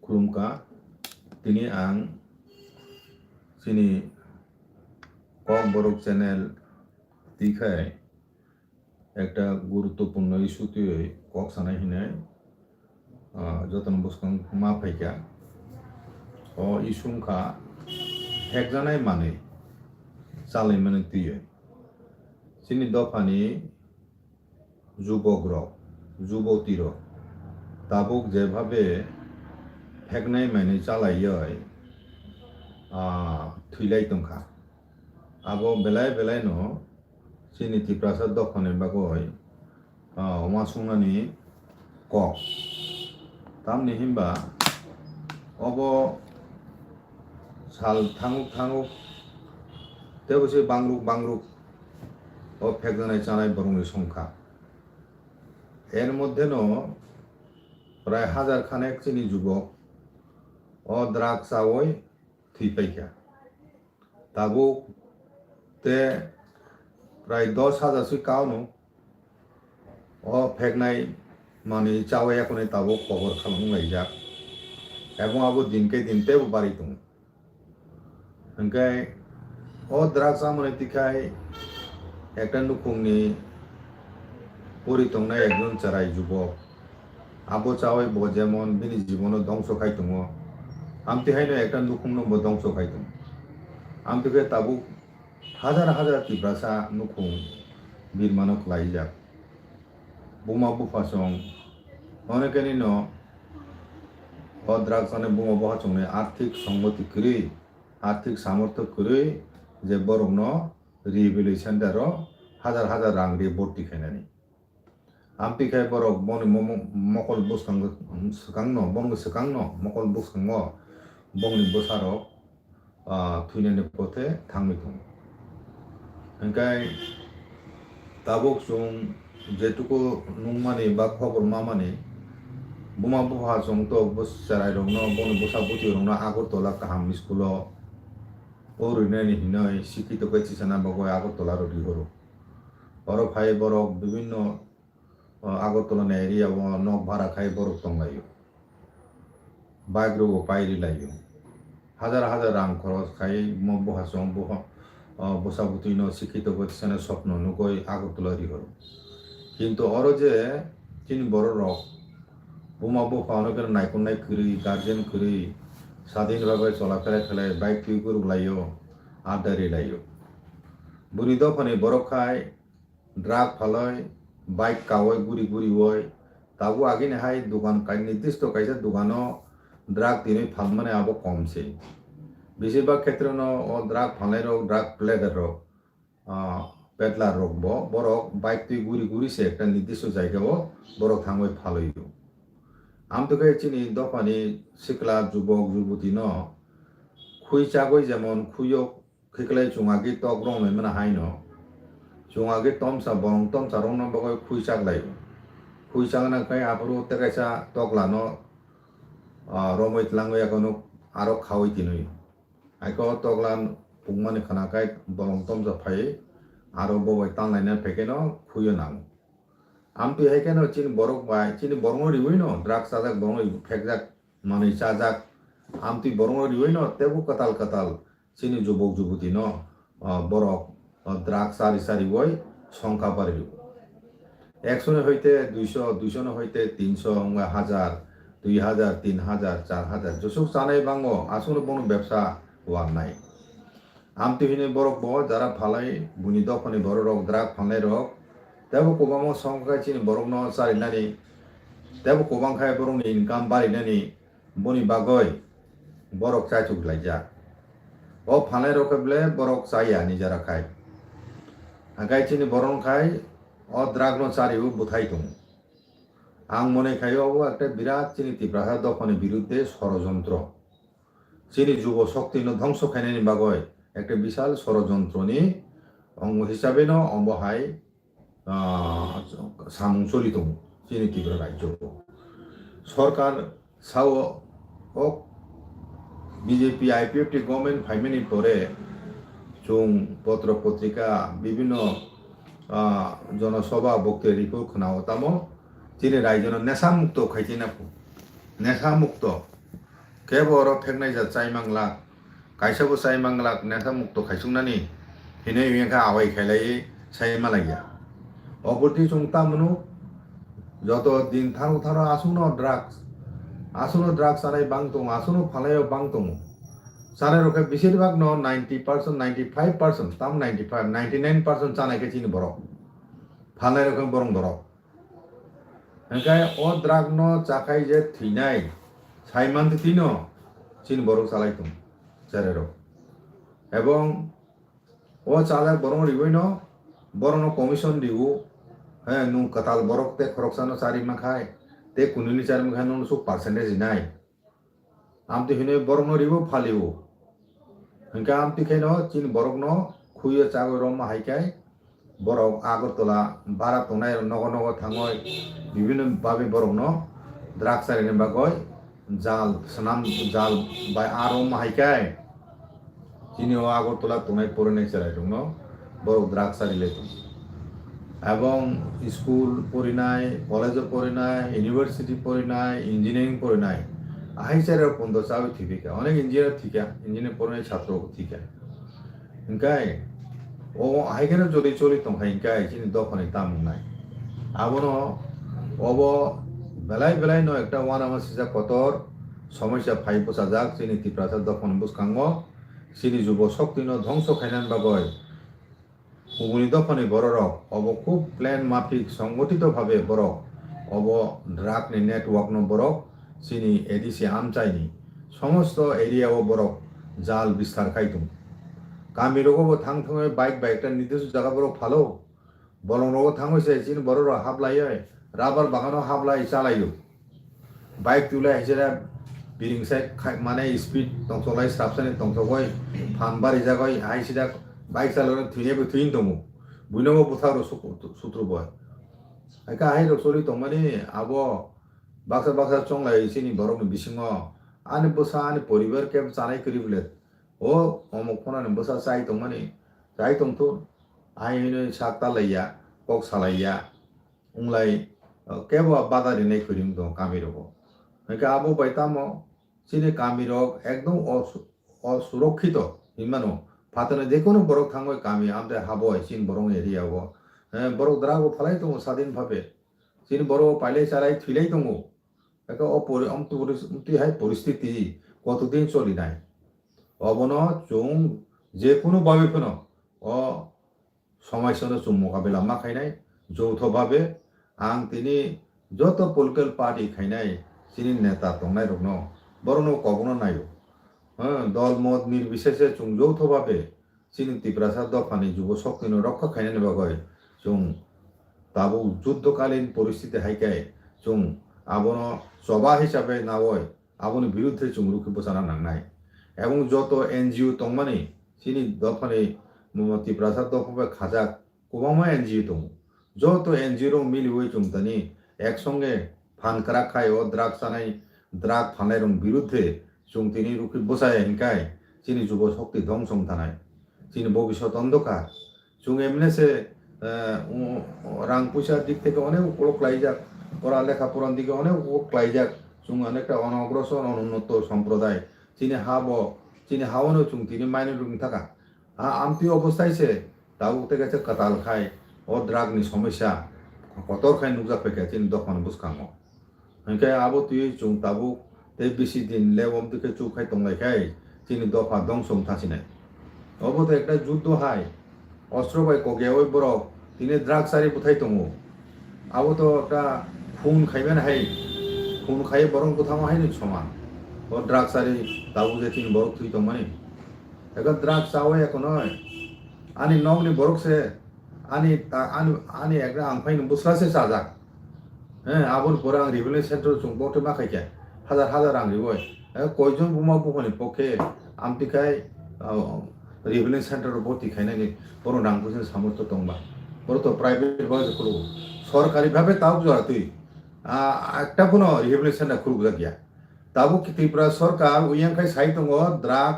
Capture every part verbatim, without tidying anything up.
Khulumkha, tini ang chini Kokborok channel twi khai ekta guruttopurno issue twiwi kok sanai hinwi, ah, jotono bwskang ma phaikha. O issue wngkha phekjanai manwi chalaimani twiwi. Chini dophani jubokrok, jubotirok tabuk jebhabe pheknai manwi chalaiwi, ah, thwilai tongkha. Abo belai belaino chini Tiprasa dophani bagwi, ah, uansuknani kok. Tamni hinba obo sal thanguk thanguk teibo se bangruk bangruk o phekjanai chanai borokni songkha. Er moddheno prai hajar khanek chini jubok o drug chawi thwi paikha. Tabuk te prai dos hajar swi kaono o pheknai manwi chawi yakhwni tabuk kobor khalmung laijak. Ebong abo din khe din teibo bari tongo. Hwnkhe o drugs amoni twikhai ekta nukhungni pori tongnai ekjon chwrai jubok. Abo chawi bo jemon bini jibono dongso khai tongo, amtwi haino ekta nukhungno bo dongso khai tongo. Amtwi khe tabuk hajar hajar Tiprasa nukhung birmano khlaijak. Buma bupha chwng onekenino o drugs ani buma bupha chwngni arthik songoti kwrwi, arthik samortho kwrwi je borokno rehabilitation center o hajar hajar rang ri bhorti khainani. Amtwi khe borok boni mo-, mo-, mokol bwskango swkangno, bongni swkangno mokol bwskango bongni bwsarok, ah, thwinani pothe thangwi tongo. Hwnkhe tabuk chwng jetuku nungmani ba khobor mamani, buma bupha chwng tok bw-, chwrairokno, boni bwsa bwtwirokno Agartala kaham school-o o rinani hinwi sikhito khe chisana bagwi Agartala rw rihoro. Oro phai borok bibinno, o, Agartala ni area o nok bhara khai borok tonglaio. Bike rok bo pai rilaio. Hajar hajar rang khoros khai mo bupha chwng bupha, o, bwsa bwtwi no sikhito khe chisana sopno nugwi Agartala rihoro. Kintu oro je chini borok rok buma bupha no khe naikolnai kwrwi, guardian kwrwi, sadin bagwi cholaphera khlai bike twi guruk laio, adda rilaio. Bwrwi dophani borok khai drug phalwi, bike kawi guri guriwi, tabuk agini hai dukan kai, nirdisto kaisa dukano drug tini phalmani abo kom se. Besibak khetrono o drug phalnairok, drug peddler rok, ah, peddler rok bo, borok bike twi guri guri se ekta nirdisto jaga o borok thangwi phalwi o. Amtwi khe chini dophani sikla jubok juboti no khui chagwi jemon khuiyok khiklai chwng agi tok rwngwi mano haino. Chwng agi tomsa, borong tomsa rwngna bagwi khui chaklai o. Khui chakna khai aphuru tei kaisa toklano, ah, romwi tlangwi akheno aro khawi tinwi. Aiko tokla pungmani khna khai borong tomsa phai aro bobai tanlaina phaikhe no khuio nango. Amtwi hai kheno chini borok bai, chini borokno riwi no drug chajak, borokno phekjak, manwi chajak. Amtwi borokno riwi no tebo kwtal kwtal chini jubok juboti no, ah, borok, ah, drug chari chariwi songkha bari rw. Ekso ni hoite duiso, duiso ni hoite tinso, wngkha hajar, dui hajar, tin hajar, char hajar. Jesuk chanai bango, aswkno bono bebsa wannai. Amtwi hwnwi borok bo jara phalai, buini dophani borok rok, drug phalnai rok, tebo kwbangma songkha chini borokno charinani, tebo kwbang khai borokni income barinani, boni bagwi borok chaichuk laijak. O phalnai rok khe ble borok chaya nijara khai. Hakai chini borok khai o drug no chario bwthai tongo. Ang mone khai obo ekta birat chini Tiprasa dophani birudde sorojontro. Chini jubo shokti no dhongso khainani bagwi ekta bisal sorojontro ni Ong hisabe no omo hai, ah, samung choli tongo chini Tripura rajyo o. Sorkar sao o B J P I P F T government phaimani pore chwng potro potrika bibhinno, ah, jonosobha bokti report khwnao tamo chini rajyo no nesha mukto khai china phu. Nesha mukto. Kebo oro pheknai ja chai manglak. Kaisa bo chai manglak nesha mukto khaisuknani hinwi wngkha awai khailai sai malaiya. Oporti chwng tamunu joto din tharo tharo aswkno drugs, aswkno drugs chanai bang tongo, aswkno phalai o bang tongo. Chanai rok khe besir bak no ninety percent, ninety five percent, tam ninety five, ninety nine percent chanai khe chini borok. Phalai rok khe borong borok. Hingkhe o drug no chakhai je thwinai, saiman twi no chini borok chalai tong, chererok. Ebong o chajak borok no riwi no, borok no commission riwo, he, nung kwtal borok te khoroksa no chari mankhai, te kunui ni chari mankhai no suk percentage rinai. Amtwi hinwi borokno ribo phalio. Hwnkhe amtwi khaino chini borokno khuiyo chagwi romma hai khe borok Agartala bara tongnai nogo nogo thangwi bibhinno babe borokno drugs charini bagwi jal swnam jal bai aro wngma hai khe chini o Agartala tongnai porinai chwrairokno borok drugs chari lai tongo. Ebong school porinai, college o porinai, university porinai, engineering porinai, ahai chera pondo chawi thwipikha. Onek engineer thwikha, engineering porinai chhatro bo thwikha. Hingkai o ahai kheno jodi choli tongkha hingkai chini dophani tamung nai. Abono obo belai belai no ekta uanama sijak kotor somosya phai bwchajak chini Tiprasa dophani bwskango. Chini jubo shokti no dhongso khainani bagwi kubuni dophani bororok obo khub plan mafik songotito bhabe borok obo drug ni network no borok chini A D C amchai ni somosto area o borok jal bistar khai tongo. Kami rogo bo thang thangwi bike bai ekta nirdisto jaga borok phalo. Bolong rogo thangwi se chini borok rok hablaiwi rubber bagano hablai chalaio. Bike tulai hai sida biring sai khai mane speed tongthok lai srapsani tongthok oi phan bari jagoi hai sida bike chalogwi thwinai bo thwin tongo. Buino bo bwthak rok sutru bo. Hai khe hai rok choli tongmani abo baksa baksa chonglai chini borok ni bisingo ani bwsa ani poribar khe chanai kwrwi bwle. O omok phano ni bwsa chai tongmani chai tongthun. Ai hwnwi sak talaiya, kok salaiya, wnglai, uh, kebo bada rinai kwrwi wng tongo kami rogo. Hwnkhe abo bai tamo chini kami rok ekdom os-, osurokkhito hinmano. Phatano jekono borok thangwi kami amte haboi chini borok area o. Eh, borok drago phalai tongo sadin bhabe. Chini borok pailai chalai thwilai tongo. Eka o pori-, om tu poris-, omtwi hai poristiti kotodin cholinai. Obono chwng jekunu babe phano o somosyano chwng mokabela ma khainai, joutho babe ang tini joto political party khainai chini neta tongnairokno borokno kokno naio. Hwn, dol mot nirbisese chwng joutho babe chini Tiprasa dophani jubo shoktino rokha khainani bagwi chwng tabuk juddhokalin poristiti hai khe chwng abono choba hisabe naui aboni biruddhe chwng rukhi bwchana nangnai. Ebong joto N G O tongmani chini dophani, mm, Tiprasa dopha bai khajak kwbangma N G O tongo. Joto N G O rok miliui chwng tini ek songe phan kwrak khai o drug chanai, drug phanai rok biruddhe chwng tini rukhi bwchaya hinkai chini jubo shokti dhongso wng thanai. Chini bobiswt ondokar. Chwng emne se, eh, u-, rang puisa dik theke onek ukolog klaijak, pora lekha pora dike onek ukolog klaijak, chwng onekta onogrosor, onunnoto somproday. Chini ha bo, chini ha-o no chwng tini mainai rwng thaka. A amtwi obostai se tabuk tei kaisa kwtal khai o drug ni somosya kotor khai nukjak phaikha chini dophani bwskango. Hinkhe abo twiwi chwng tabuk tei bisi din lewom twi khe chuk khai tonglai khai chini dopha dongsom thasinai. Obo to ekta juddo hai, ostro bai kokyaui borok tini drug chari bwthai tongo. Abo to ekta khun khaimani hai, khun khai borok bwthangma hai ni soman. O drug chari tabuk je chini borok thwi tongmani. Eko drug chawi ekonoi. Ani nokni borok se, ani ta-, ani, ani ekta ang phaino bwsla se chajak. He, aboni pore ang revenue center chwng bokhe ma khaikha. Hajar hajar rang riwi. He, koijon buma buphani pokhe amtwi khai, ah, rehabilitation center o bhorti khainani, bono nang puisa samortho tongba. Boro to private bhai se khulugo. Sorkari bhabe tabuk jora twi, ah, ekta bono rehabilitation center khulukjak ya. Tabuk Tripura sorkar uyang khai sai tongo drug,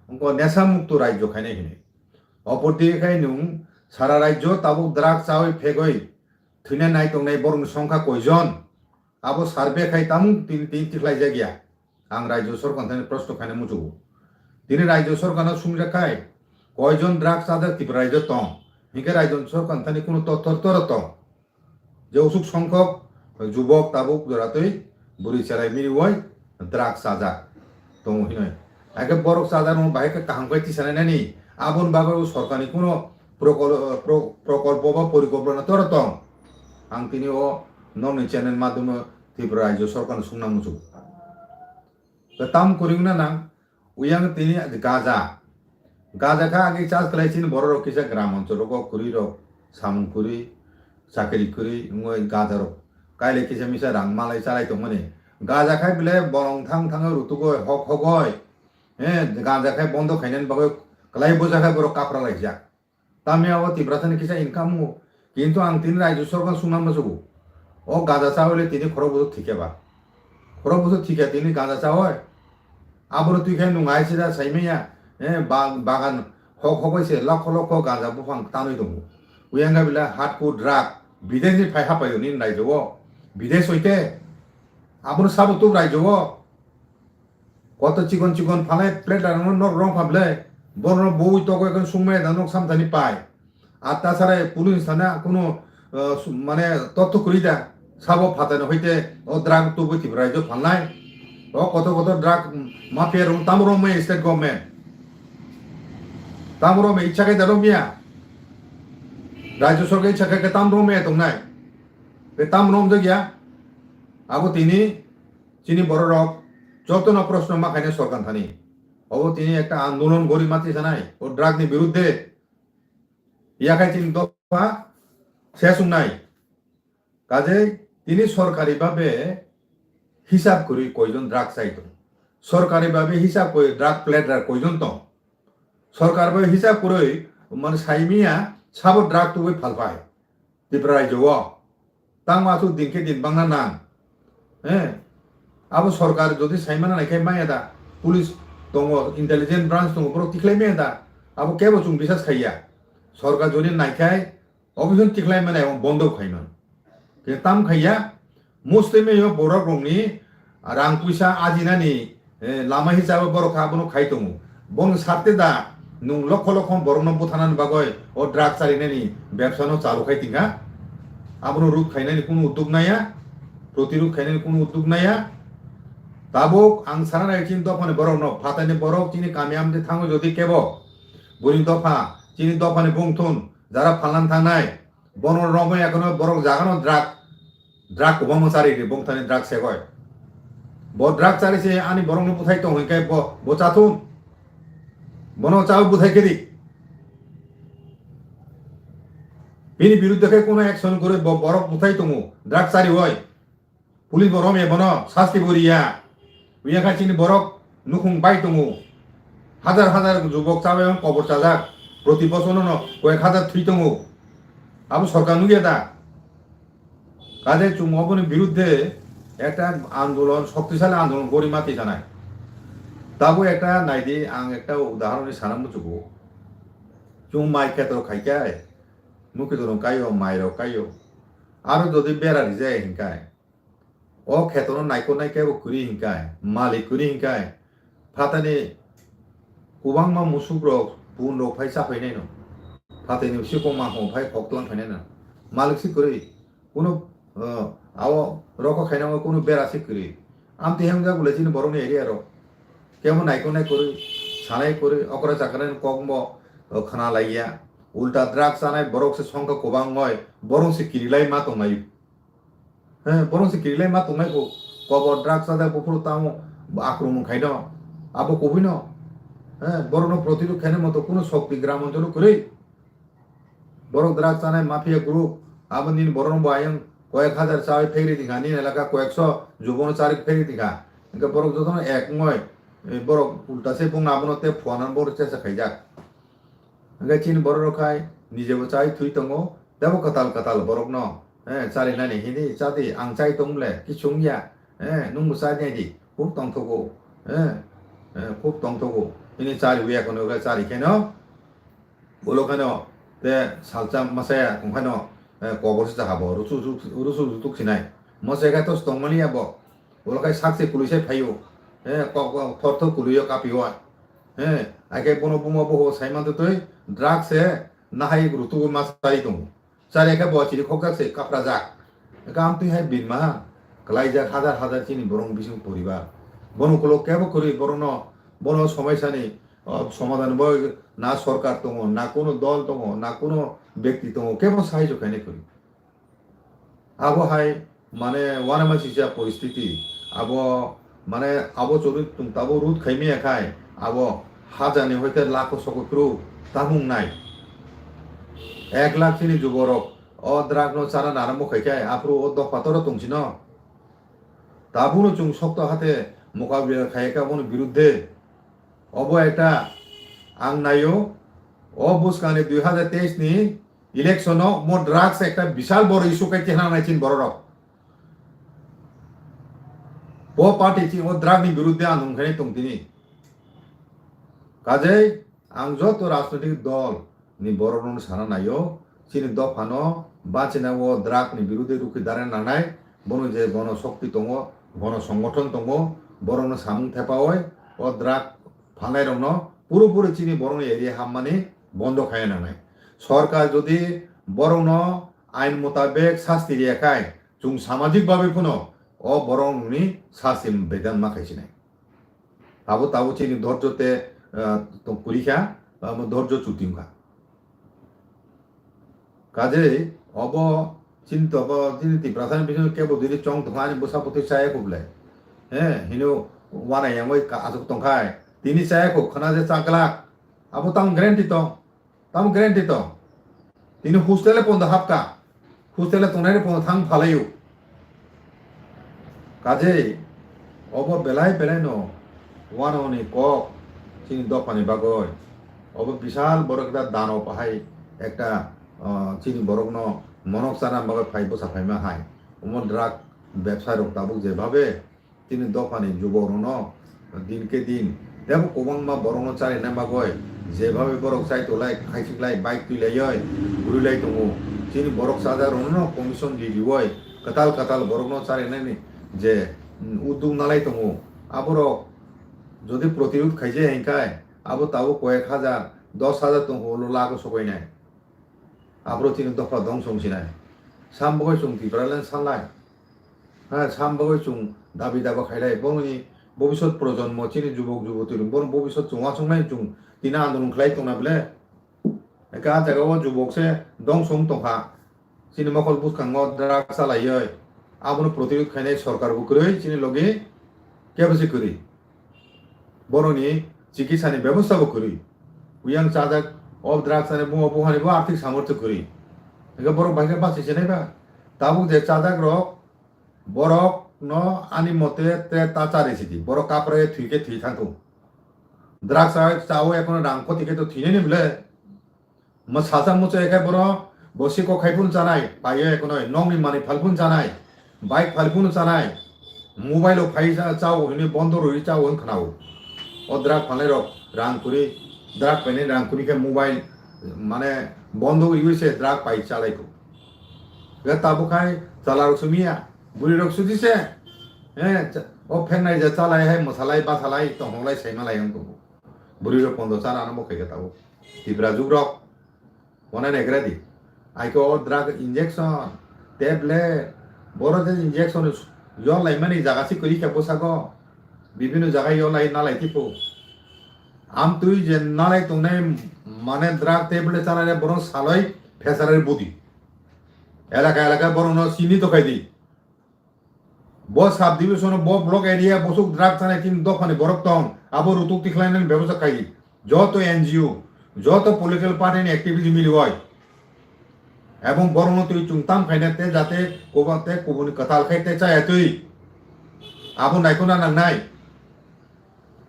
wngkha nesa mukto rajyo khainai hinwi. Opor dige khai nwng sara rajyo tabuk drug chawi phegwi thwina nai tongnai borokni songkha koijon? Abo survey khai tamung tin, tin tikhlai jak ya. Ang rajyo sorkar thani proshno khaina muchugo. Tini rajyo sorkar no sungjak khai, koijon drug chajak Tripura rajyo tong? Hinkhe rajyo sorkar thani kuno tothor toro tong? Je usuk songkhok jubok tabuk joratwi bwrwi cherai miriwoi drug chajak tongo hinoi. Haikhe borok chajakno bahai khe kaham khe tisanai nani, aboni bagwi o sorkarni kuno prokol-, pro-, prokolpo ba porikolpona toro tong? Ang tini o nokni channel madhyamo Tripura rajyo sorkarno sungna muchung. Tam kwrwngna nang, uyang tini gaja. Gaja kha agi chas khlai chini borok rok kisa gram onchol rogo kwrwi rok, samung kwrwi, chakri kwrwi, wngwi gaja rok. Kailai kisa misa rang malai chalai tongmani. Gaja khai bile bolong thang thangwi rutugoi, hok hogoi. He, gaja khai bondo khainani bagwi kwlai boja khai borok kapra laijak. Tamni abo Tiprasani kisa income o. Kintu ang tini rajyo sorkar sungna muchugo. O gaja chawi le tini khorok bwswk thikya ba. Khorok bwswk thikya tini gaja chawi. Abono twi khai nwng hai sida saimanya, eh, ba-, bagan hok hok bai se lokho lokho gaja buphang tanwi tongo. Uyang ga bila hardcore drug, bidesh ni phai hapai o nini rajyo o. Bidesh hoite, abono sabo tuk rajyo o. Koto chikon chikon phalai plate rang no nok rong pha ble. Bono bo ui toko ekon sungmaya da nok samthani pai. Ar tasara police thana kuno, uh, su-, mane totho kwrwi da. Sabo phatani hoite o drug tubui Tripura rajyo phalnai. O koto koto drug mafia rong tamo rong maya state government. Tamo rong maya ichha khai da rong maya. Rajyo sorkar ichha khai tam rong maya tongnai. Be tam rong jak ya. Abo tini chini borok rok jotono proshno ma khaina sorkar thani. Obo tini ekta andolon gori mati sanai, o drug ni biruddhe. Yakhai chini dopha ses wngnai. Kajei tini sorkari babe hisab kwrwi koijon drug chai tong? Sorkari babe hisab kwrwi drug plate rok koijon tong? Sorkar bai hisab kwrwi, mane, saimia sabo drug tubui phalphai Tripura rajyo o. Tangma aswk din khe din bangna nang. He? Abo sorkar jodi saimana naikhai maya da, police tongo, intelligence branch tongo, borok tikhlai maya da. Abo kebo chwng bisas khaiya. Sorkar jodi naikhai, obviously tikhlai mane, bondo khaiman. Khe tam khaiya, mostly meyo borok rokni rang puisa ajinani, eh, lama hisabe borok kha abono khai tongo. Bono sarte da, nwng lokho lokho borokno buthanani bagwi o drug charinani bebsano chalu khai tingkha. Abono ruk khainani kunu udduk naya, protiruk khainani kunu udduk naya. Tabuk ang sana nai chini dophani borokno, phatani borok chini kami amde thango jodi kebo, buini dopha, chini dophani bungthun, jara phalnani thangnai, bono romwi ekono borok jagano drug, drug kwbangma chari ri, bongthani drug segoi. Bo drug chari se ani borokno buthai tong hwnkhe bo, bo chathun. Bono chawi buthai khe di. Bini biruddhe khe kono action kwrwi bo borok buthai tongo, drug chari oi. Police bo romya bono sasti bo riya. Uyakha chini borok nukhung bai tongo. Hajar hajar jubok chabai kobor chajak. Proti bochor no koyek hajar thwi tongo. Abo sorkar nugya da? Kaje chwng oboni biruddhe ekta andolon, shoktisali andolon gori mati sanai. Tabo ekta naidi, ang ekta udahoron ni sana muchugo. Chwng mai kheto khai khe, mukhi dorong kaio, mai rok kaio. Aro jodi bera rijai hinkai. O kheto no naikolnai kebo kwrwi hinkai, malik kwrwi hinkai, phatani kwbangma musuk rok, bun rok phai cha phainai no. Phatani sikong ma hong phai khok tlang phainai no. Malik si kwrwi, kuno, uh, abo roko khainai kuno bera si kwrwi. Amtwi hemjak bole chini borokni area rok. Kebo naikolnai kwrwi, sanai kwrwi, okra chakra ni kok bo, uh, khna laiya. Ulta drug chanai borok se songkha kwbang oi, borok se kirilai ma tonglai. He, borok se kirilai ma tongnai bo. Kobor drug chajak buphuru tamo akromon khaino. Abo kubui no. He, borok no protirud khaina moto kuno shokti gram oncholo kwrwi. Borok drug chanai mafia group. Abo nini borok no bo ayang koyek hajar chawi phegri tingkha, nini elaka koyekso jubono charik phegri tingkha. Hingke borok jotono ek wngoi, e, borok ulta se bung abono te phuana borok chesa khaijak. Hwnkhe chini borok rok khai nijebo chai thwi tongo, tebo kwtal kwtal borokno, eh, charinani hini chadi, ang chai tong le, kichung ya, eh, nwngbo chai nai di, huk tongthogo, eh, eh, huk tongthogo, hini chari uya kono khe chari kheno, ulo kheno, te salsa masaya tong kheno, eh, kobor se chahabo, rusu, rusu, rusu tuk sinai, mosai khe tos tongmani abo, ulo khai sakse kului se phaio, eh, kok, kok, thor thor kului o kapio, eh, aike bono buma boho sai man twi, drugs se nahai rutu ma sai tongo. Chari khe bo chiri khokjak se kaprajak. Gam twi hai binma ha. Klaijak hajar hajar chini borong bising poribar. Bono ukulok kebo kwrwi borokno, bono somaisani, o, somadhan bo na sorkar tongo, na kuno dol tongo, na kuno bekti tongo, kebo sahaijo khainai kwrwi. Abo hai mane uanama sisa poristiti. Abo mane abo chorwi tong tabo root khaimaya khai abo hajani hoite lakho sokoi phuru tamung nai. Ek lakh chini juborok o drug no chana naramo khai khai aphuru o dopha toro tong sino. Tabukno chwng sokto hate mokabila khai kha bono birudde. Obo ekta ang naio o bwskangni dui hajar teis ni election o mo drugs ekta bisal boro issue kai tihna nai chini borok rok. Bo party chini o drug ni birudde ang nung khai tong tini. Kajei ang joto rajnoitik dol ni borok rok no sana naio chini dopha no bachina o drug ni birudde rukhi dare nangnai bono je bono shokti tongo bono songothon tongo borok no samung thepaoi o drug phalnai rok no puro puro chini borok ni area hammani bondo khai nangnai. Sorkar jodi borok no ain mutabek sasti riya khai chwng samajik babe phano o borok ni sasti bedan ma khai sinai. Abo tabuk chini dhorjo te, ah, tong kuri kha, abo dhorjo chuti wngkha. Kajei obo chini tobo chini Tiprasani bising kebo diri chong tongkha ani bwsa bwtwi chaya khublai. He, hino wana yangwi ka-, aswk tongkhai. Tini chaya khuk khwna je chaglak. Abo tamo guarantee tong. Tamo guarantee tong. Tini hostel-o pondo hapka. Hostel-o tongnai pondo thang phalaio. Kajei obo belai belai no uanoni kok chini dophani bagoi. Obo bisal borok ekta dano pahai ekta, ah, chini borokno monok chana bagoi phai bwsa phaima hai. Omo drug bebsai rok tabuk je bhabe Chini dophani jubokrokno din khe din tebo kwbangma borokno charina bagwi jebhabe borok chai tolai, khaichiklai, bike twilaiwi gurilaio tongo. Chini borok chajakrokno commission riwi kwtal kwtal borokno charinani je, mm, uddog nalai tongo. Aborok jodi protirod khaijaya hinkhe abo tabuk koyek hajar, dos hajar tongkha ulo lago sokoinai. Aphuru chini dopha dongso wngsinai. Sam bagwi chwng Tipraland sanlai. Ha, sam bagwi chwng dabi daba khailai. Bongni bobisot projonmo chini jubok juboti rok. Bono bobisot chwng uansuknai chwng tini andolon khlai tongna bwle. Eka ah jaga o jubok se dongso wng tongkha. Chini mokol bwskango drugs chalaiwi. Abono protirod khainai sorkar bo kwrwi chini logi kebo se kwrwi. Borokni chikitsa ni bebosta bo kwrwi. Uyang chajak o drugs ani buma buhani bo arthik samortho kwrwi. Hingke borok bai khe bachai se nai ba. Tabuk je chajak rok borok no ani mote te ta chari sidi. Borok kapra thwi khe thwi thang thung. Drugs cha, cha o ekono rang khoti khe to thwi nai ni bwle. Mo salsa muchung khe bono bo siko khai phunu chanai, paiyo ekonoi, nokni manwi phal phunu chanai, bike phal phunu chanai, mobile o phai cha, chao hinwi bondo rwi chao wng khnao. O drug phalnai rok rang kwrwi, drug painai rang kwrwi khe mobile mane bondo rwi se drug pai chalai kho. Ga tabuk khai chala rok sumiya, bwrwi rok suji se, eh, cha-, o phengnai je chalai hai mwsalai basalai tongthoklai saimalai wng tongo. Bwrwi rok pondo chana ano bo khai khe tabuk. Tipra jugrok, wana negra di. Aiko o drug injection, tablet, boro je injection yol laimani jaga si kwrwi khe bwsago. Bibino jaga yol lai nalai tipo. Amtwi je nalai tongnai mane drug tablet chanai borok salai phesarai budi. Elaka elaka borokno sini to khai di. Bo sub division o bo block area bosok drug chanai tin dophani borok tong, abo rutuk tikhlainani bebosta khai. Joto N G O, joto political party ni activity miliwi. Ebong borokno twi chwng tam khaina te jate koba te kubuni kwtal khai te chaya twi. Abo naikona nangnai.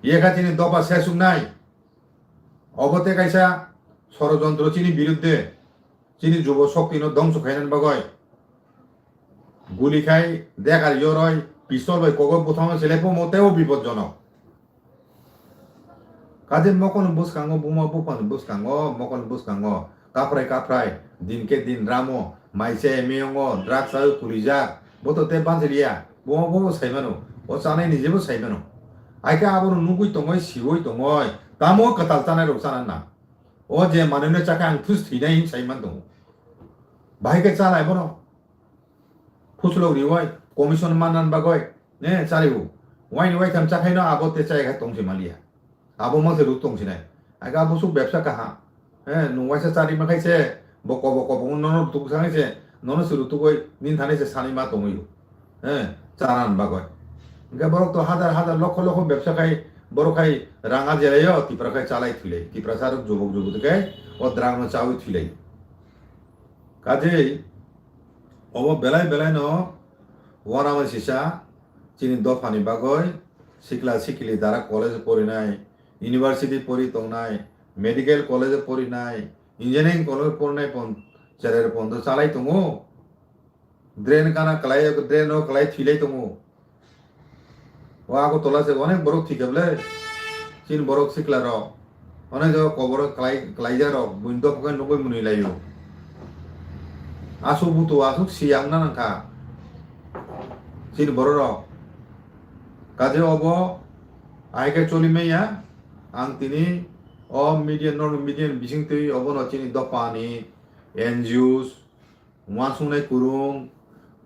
Yekha chini dopha sesuknai. Obo tei kaisa sorojontro chini biruddhe, chini jubo shokti no dongso khainani bagwi. Guli khai dekar yoroi, pistol bai kogo bwthangno sele pomo teibo bipodjonok. Kaje mokol bwskango, buma buphani bwskango, mokol bwskango, kaphrai kaphrai, din ke din ramo, maise miyongo, drugs o kulijak, boto te banjiliya, buma bobo saimano, o chanai ni jebo saimano. Aike abono nugui tongoi, siwoi tongoi, tamo kwtal chanai rok chana na. O je manwino chakha ang thus thwinai hin saiman tongo. Bahai khe chalai bono. Phuslok riwai, commission mannan bagoi, ne, chaliu. Waini waitham chakhaino abo te chai kha tongsi maliya. Abo mangse ruk tongsinai. Aga abo suk bebsa kaha. Eh, nung waisa chari makhai se, bo kobo kobo nono rutuk sangai se, nono se rutugoi, nin thani se sani ma tongoi. Eh, chanan bagoi. Hingke borok to hajar hajar lokho lokho bebsa khai, borok khai rang ajelayo, Tipra khai chalai thwilai. Tiprasa rok jubuk jubuk khai, o drang no chawi thwilai. Kajei, obo belai belai no wanama sisa chini dophani bagoi sikla sikli dara college porinai, university pori tongnai, medical college porinai, engineering college porinai pon cherai pondo chalai tongo. Drain kana kalai, drain o kalai thwilai tongo. O Agartala se onek borok thwikha bwle. Chini borok sikla rok. Onek jaga kobor o kalai, kalaijak rok. Buini dophok khe nugui mwnwi laio. Aswk butu, aswk siyang na nangkha. Chini borok rok. Kaje obo ahai khe choli manya. Ang tini o media, normal media ni bising twi obono chini dopha ni N G Os, uansuknai kwrwng,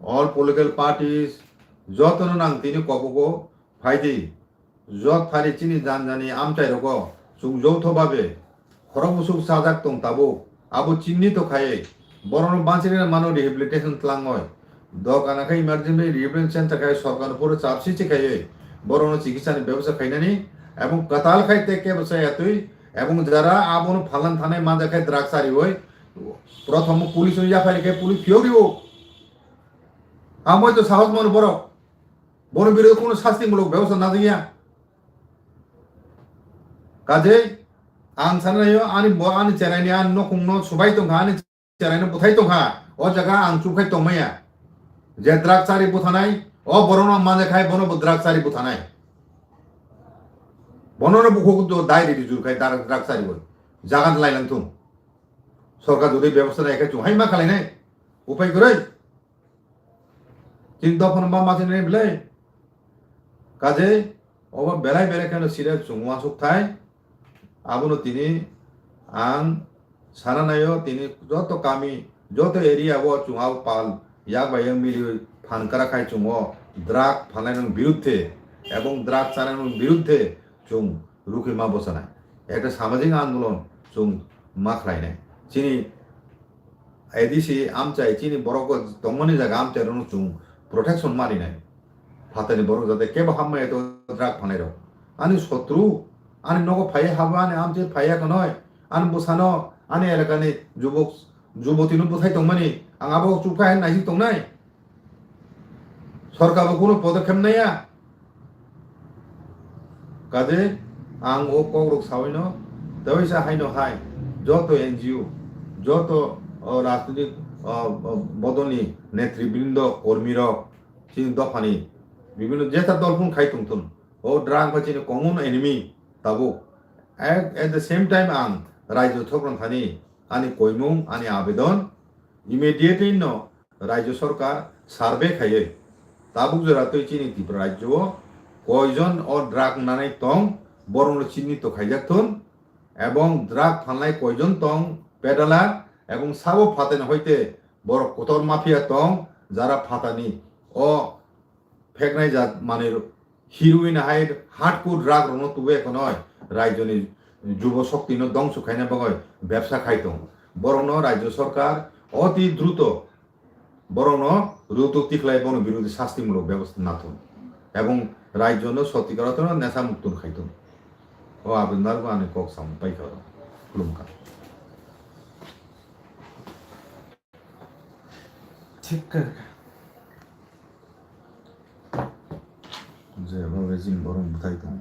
all political parties, jotono nang tini kobogo phaidi. Jot phari chini janjani amchai rogo chwng joutho babe khorok bwswk chajak tong tabuk. Abo chinni to khaiwi borokno bansirina mano rehabilitation tlangoi. Dok ana khe emergency rehabilitation center khai sorkar puro chapsi chi khaiwi borokno chikitsa ni bebosta khainani ebong kwtal khai tei kebo chaya twi ebong jara abono phalan thanai manja khai drug chariwi Prothom police no yaphai khe police phiyok rio. Amoi to sahos mano borok. Bono birodo kono sasti mulok bebosta najak ya. Kajei ang sanai yo ani bo ani cherai ni ani nokong no subai tongkha ani cherai no buthai tongkha. O jaga ang chukphai tongmaya. Je drug chari buthanai o borok no manja khai bono bo drug chari buthanai. Bono no bukhuk do dai ri jur khai drug chari bo. Jaga lai lang thung. Sorkar jodi bebosta nai khe chung hai ma khalai nai. Upai kwrwi. Chini dophano ma ma chini nai belai. Kajei obo belai belai kheno serious chung uansuk thai. Abono tini ang sana naio tini joto kami, joto area o chung abo pal yak bai yak mili phan kara khai chung o drug phanai rok biruddhe ebong drug chanai rok biruddhe chung rukhi ma bwchanai. Ekta samajik andolon chung ma khlainai. Chini A D C amchai chini borok tongmani jaga amchai rokno chung protection ma rinai. Phatani borok jate kebo hamya to drug phanai rok. Ani sotru, ani nogo phaiya habo ani amchai phaiya kanoi, ani bwsano, ani elakani jubok, jubotino bwthai tongmani, ang abo chukha hai naisik tongnai. Sorkar bo kuno podokkhep naiya. Kade ang o kokrok sawi no, tei sa hai no hai, joto N G O, joto, o, rajnitik, o, o, bodolni netribrindo, kormi rok, chini dophani bibhinno jeta dol phung khai tongthun, o drug khe chini common enemy tabuk. At, at the same time ang rajyo thokron thani ani koimung, ani abedon, immediately no Rajyo Sorkar survey khaiwi tabuk jora twi chini Tripura rajyo o koijon o drug nanai tong, borokno chinni to khaijak thun, ebong drug phalnai koijon tong, peddler, ebong sabo phatani hoite borok kotor mafia tong, jara phatani o pheknai jat manwi heroin hai hardcore drug rokno tubu ekonoi rajyoni jubo shokti no dongso khaina bagwi bebsa khai tong. Borokno rajyo sorkar oti druto borokno rutuk tikhlai bono birodhi shastimulok bebosta nathung ebong rajyono sotikar otno nesa mukto khai tong. O aboni bagwi ani kok samung paikha oro. Khulumkha. Thik khe je bo be jin borok bwthai tong.